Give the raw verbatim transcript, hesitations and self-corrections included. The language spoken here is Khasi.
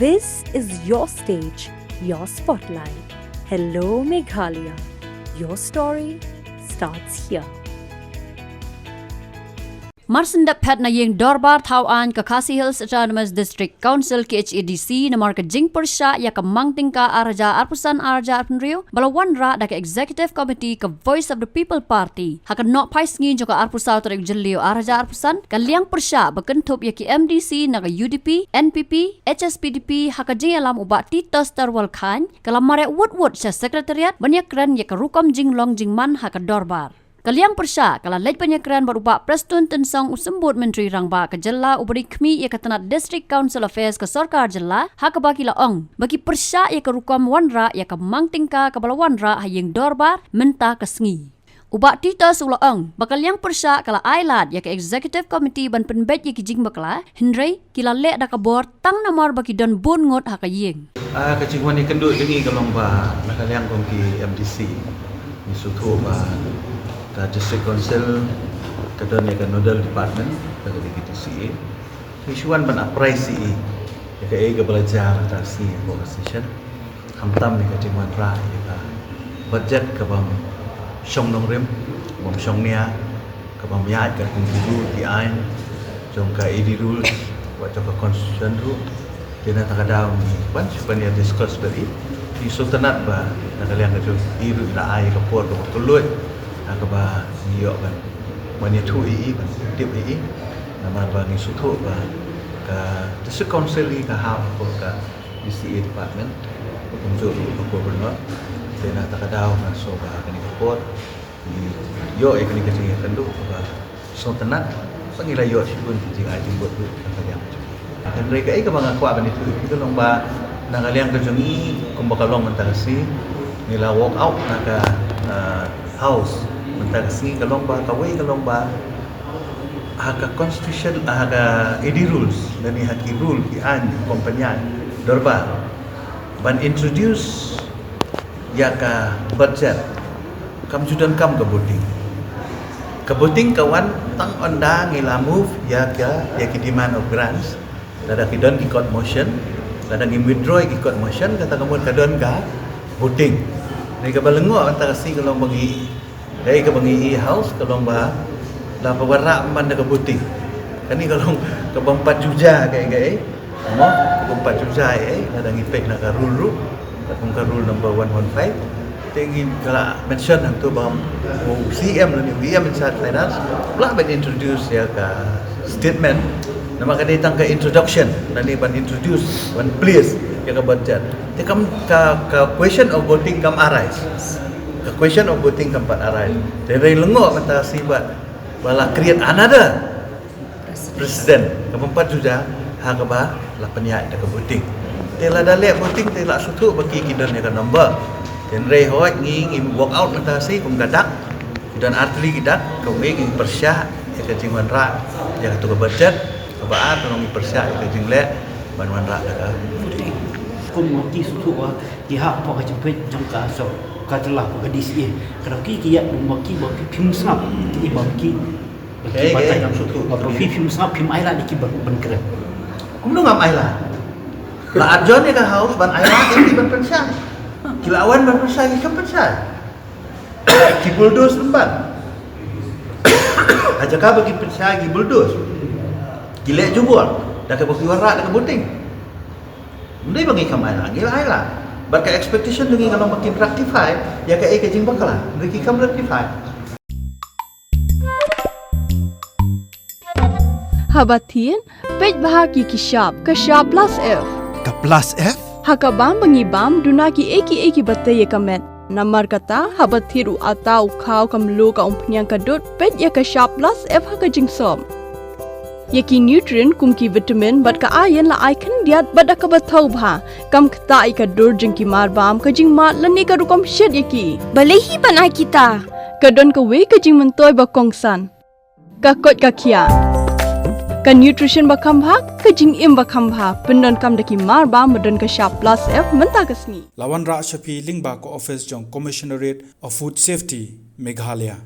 This is your stage, your spotlight. Hello, Meghalaya. Your story starts here. Marshen dep phet na ïing dorbar thaw aiñ ka Khasi Hills Autonomous District Council, K H A D C, namar ka jingpyrshah ïa ka mang tyngka ar hajar arphew san ar hajar arphew hynriew ba la wanrah da ka Executive Committee ka Voice of the People Party. Ha ka nohphai sngi jong ka arphew saw tarik Jylliew ar hajar arphew san, ka liang pyrshah ba kynthup ïa ki M D C na ka U D P, N P P, H S P D P ha ka jingïalam u Bah Titus Tarwal Chyne, ka la mareh wut wut sha Secretariat ban ïakren ïa ka rukom jinglong jingman ha ka dorbar. Ka liang pyrshah ka la leit ban ïakren bad u Bah Prestone Tynsong, u Symbud Myntri Rangbah ka Jylla, uba dei khmih ïa ka tnat District Council Affairs ka Sorkar Jylla, ha kaba ki la ong ba ki pyrshah ïa ka rukom wanrah ïa ka mang tyngka kaba la wanrah ha ïing dorbar mynta ka sngi. U Bah Titus u la ong ba ka liang pyrshah ka la ai lad ïa ka Executive Committee ban pynbeit ïa ki jingbakla, hynrei ki la leh da ka bor tang namar ba ki don bun ngut ha ka ïing. Ah, ka jingwan ïakynduh jong ngi ka long ba na ka liang jong ki M D C, ngi sngewthuh ba ka District Council ka don ïa ka nodal department, ka dei ka D C A. Ngi shu wan ban apprise ïa i ïa kaei kaba la jia mynta ka sngi ha ka session. Khamtam ïa ka jingwanrah ïa ka budget kabym shong nongrim, bym shong nia, kabym ïaid katkum ki rule ki aiñ jong ka A D rules, wat jong ka constitution ruh. Te na kata ka daw ngi wan shu ban ïa discuss bad i. Ngi sngewtynnat ba na ka liang ka jong i ruh i la ai ka por kaba kylluid ha kaba ngi ïoh ban wan ïathuh ïa i, ban tip ïa i. Namar ba ngi sngewthuh ba ka District Council hi ka hap hapoh ka D C A department, kumjuh ruh ka Governor. Te na kata ka daw nga sngew ba kane ka por ngi ïoh ïa kane ka jingïakynduh kaba sngewtynnat, ba ngi la ïoh shibun ki jingai jingbud ruh na ka liang. Hynrei kaei kaba nga kwah ban ïathuh ïa phi ka long ba na ka liang ka jong ngi, kumba ka long mynta ka sngi, ngi la walk out na ka, ah, House mynta ka sngi, ka long ba kawei ka long ba ha ka constitution, ha ka A D rules, lane ha ki rule ki aiñ ki company dorbar, ban introduce ïa ka budget kam ju donkam ka voting. Ka voting ka wan tang ynda ngi la move ïa ka, ïa ki demand of grants, lada ki don ki court motion, lada ngi withdraw ïa ki court motion, kata ka mut ka don ka voting. Ngi kaba lyngngoh mynta ka sngi ka long ba ngi Dei kaba ngi i House ka long ba la pynwanrah man da ka voting. Kane ka long kabym pat ju jia kaei kaei. Mo, kabym pat ju jia ei, lada ngi peit na ka rule ruh, kum ka rule number one one five. Te ngi ka la mention hangto ba u C M lane u E M in charge finance u lah ban introduce ïa ka statement. Namar ka dei tang ka introduction lane ban introduce, ban place ïa ka budget. Te kam ka, ka question of voting kam arise. Ka question of voting kam pat arise. Te hynrei lyngngoh mynta shi pat ba la create another precedent. Ka bym pat ju jia ha kaba la pynïaid da ka voting. Te lada leh voting te la sngewthuh ba ki, ki don ïa ka number. Te hynrei hooid ngi, ngi work out mynta shi kum ka dak. Ki don artylli ki dak, kawei ngi pyrshah ïa ka jingwanrah ïa kato ka budget. Kaba ar ka long ngi pyrshah ïa ka jingleh ban wanrah da ka voting. Kum ngi sngewthuh ba ki hap hapoh ka jingpeit jong ka sorkar jylla, hapoh ka D C A. Ka dei ki, ki ïa ba ki, ba ki phim sngap ki, ba ki, ba ki batai. Ba ki phim sngap, phim ai lad ïa ki ban, ban kren. Kumno ngam ai lad? La adjourn ïa ka House ban ai lad ïa ki ban pynshai. Ki la wan ban pynshai, ki kam pynshai. Ki bulldoze lem bad ha jaka ba ki pynshai ki bulldoze. Ki leh jubor da kaba ki wanrah da ka voting. Ym dei ba ngi kam ai lad, ngi la ai lad. Bad ka expectation jong ngi ka long ba kin rectify ïa kaei ka jingbakla. Hynrei ki kam rectify. Haba thied, peit bha ïa ki shap, ka shap plus F. Ka plus F? Ha ka bam ba ngi bam, duna kiei kiei kiba tei ïa ka met. Namar kata, haba thied u atta, u khaw, ka mluh, ka umphniang, ka dud, peit ïa ka shap plus F ha ka jingsop. Ïa ki nutrient kum ki vitamin bad ka iron la ai khyndiat bad da kaba thaw bha. Kam ktah ïa ka dur jong ki marbam, ka jingmad lane ka rukom shet ïa ki. Balei hi ban ai kita? Ka don kawei ka jingmyntoi ba kongsan. Ka koit ka khiah. Ka nutrition ba kham bha, ka jingim ba kham bha. Pyndonkam da ki marbam ba don ka shap plus F mynta ka sngi. La wanrah sha phi lyngba ka office jong Commissionerate of Food Safety, Meghalaya.